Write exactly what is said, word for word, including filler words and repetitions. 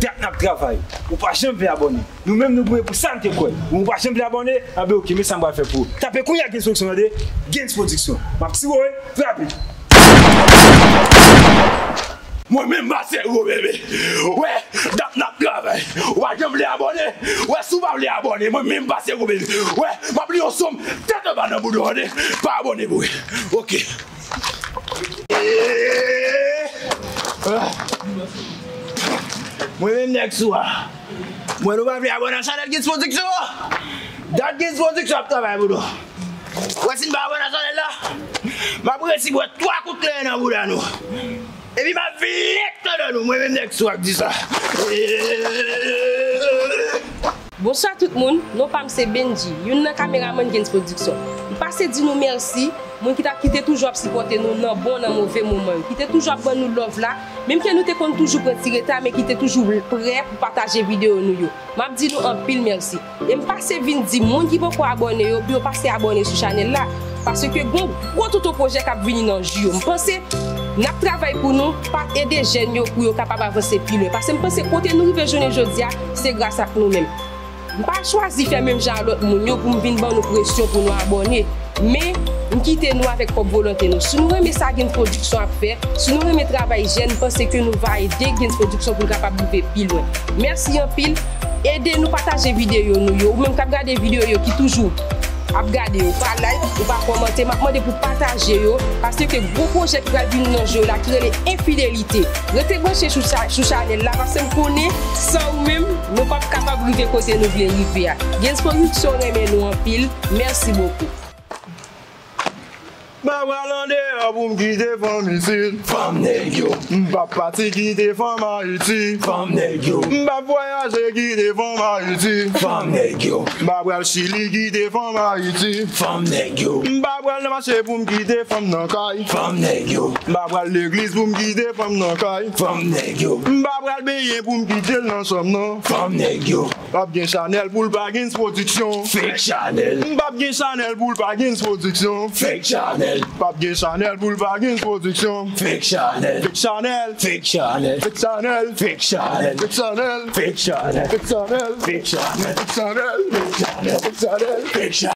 Dat n ap travay. Ou pa janm vle abòne. Nou menm nou premye pou sa n te kwè. Ou pa janm vle abòne? Anben oke, men sa m pral fè pou ou. Tape kounye a Gains Production, tande? Gains Production. M ap tire w, wi. Frape. Mwen menm pase gwo bebe. Wè, dat n ap travay. Ou pa janm vle abòne? Wè, si w pa vle abòne, mwen menm pase gwo bebe. Wè, m ap li yon son, tèt anba nan bouda w, tande? Pa abòne pou mwen. Oke. Mwen menm nèg sou a. Mwen nou pa vle abòne a chanèl Gains Production an? Dat Gains Production ap travay pou nou. Wè si n pa abòne a chanèl la, m ap resi bwè twa kout klenyen nan bouda nou. Epi m ap vin lèk nan dan nou, mwen menm nèg sou a k di sa. Bonswa tout moun, non pa m se Bendji, youn nan kameramann Gains Production. M pase di nou mèsi, moun ki t ap, ki te toujou ap sipòte nou nan bon, nan move moman yo, ki te toujou ap ban nou love la, menm ke nou te konn toujou pran ti reta, men ki te toujou prè pou pataje videyo nou yo. M ap di nou anpil mèsi. E m pase vin di moun ki poko abòne yo pou yo pase abòne sou chanèl la, paske gon gwo toto pwojè k ap vini nan jou yo. M panse n ap travay pou nou, pa ede jèn yo pou yo kapab avanse pi lwen. Paske m panse kote nou rive jounen jodi a, se gras ak nou menm. M pa chwazi fè menm jan a lòt moun yo pou m vin ban nou presyon pou nou abòne. Men, m kite nou avèk pwòp volonte nou. Si nou renmen sa Gains Production ap fè, si nou renmen travay jèn, m panse ke nou va ede Gains Production pou l kapab rive pi lwen. Mèsi anpil. Ede nou pataje videyo nou yo. Ou menm k ap gade videyo yo ki toujou ap gade yo, pa like, ou pa kòmante, m ap mande pou pataje yo, paske gwo pwojè ki pral vini nan jou yo la ki rele Enfidelite. Rete branche sou chanèl la, paske m konnen san ou menm, nou p ap kapab rive kote nou vle rive a. Gains Production renmen nou anpil. Mèsi bokou. M pa pral andeyò pou m kite fanm isit. Fanm nèg yo. M p ap pati kite fanm Ayiti. Fanm nèg yo. M p ap vwayaje kite fanm Ayiti. Fanm nèg yo. M pa pral Chili kite fanm Ayiti. Fanm nèg yo. M pa pral nan mache pou m kite fanm nan kay. Fanm nèg yo. M pa pral legliz pou m kite fanm nan kay. Fanm nèg yo. M pa pral benyen pou m kite l nan chanm nan. Fanm nèg yo. P ap gen chanèl pou l pa Gains Production. Fake chanèl. M p ap gen chanèl pou l pa Gains Production. Fake chanèl. P ap gen chanèl pou l pa Gains Production. Fake chanèl. Fake chanèl. Fake chanèl. Fake chanèl. Fake chanèl. Fake chanèl. Fake chanèl. Fake chanèl. Fake chanèl. Fake chanèl. Fake chanèl. Fake chanèl. Fake chanèl.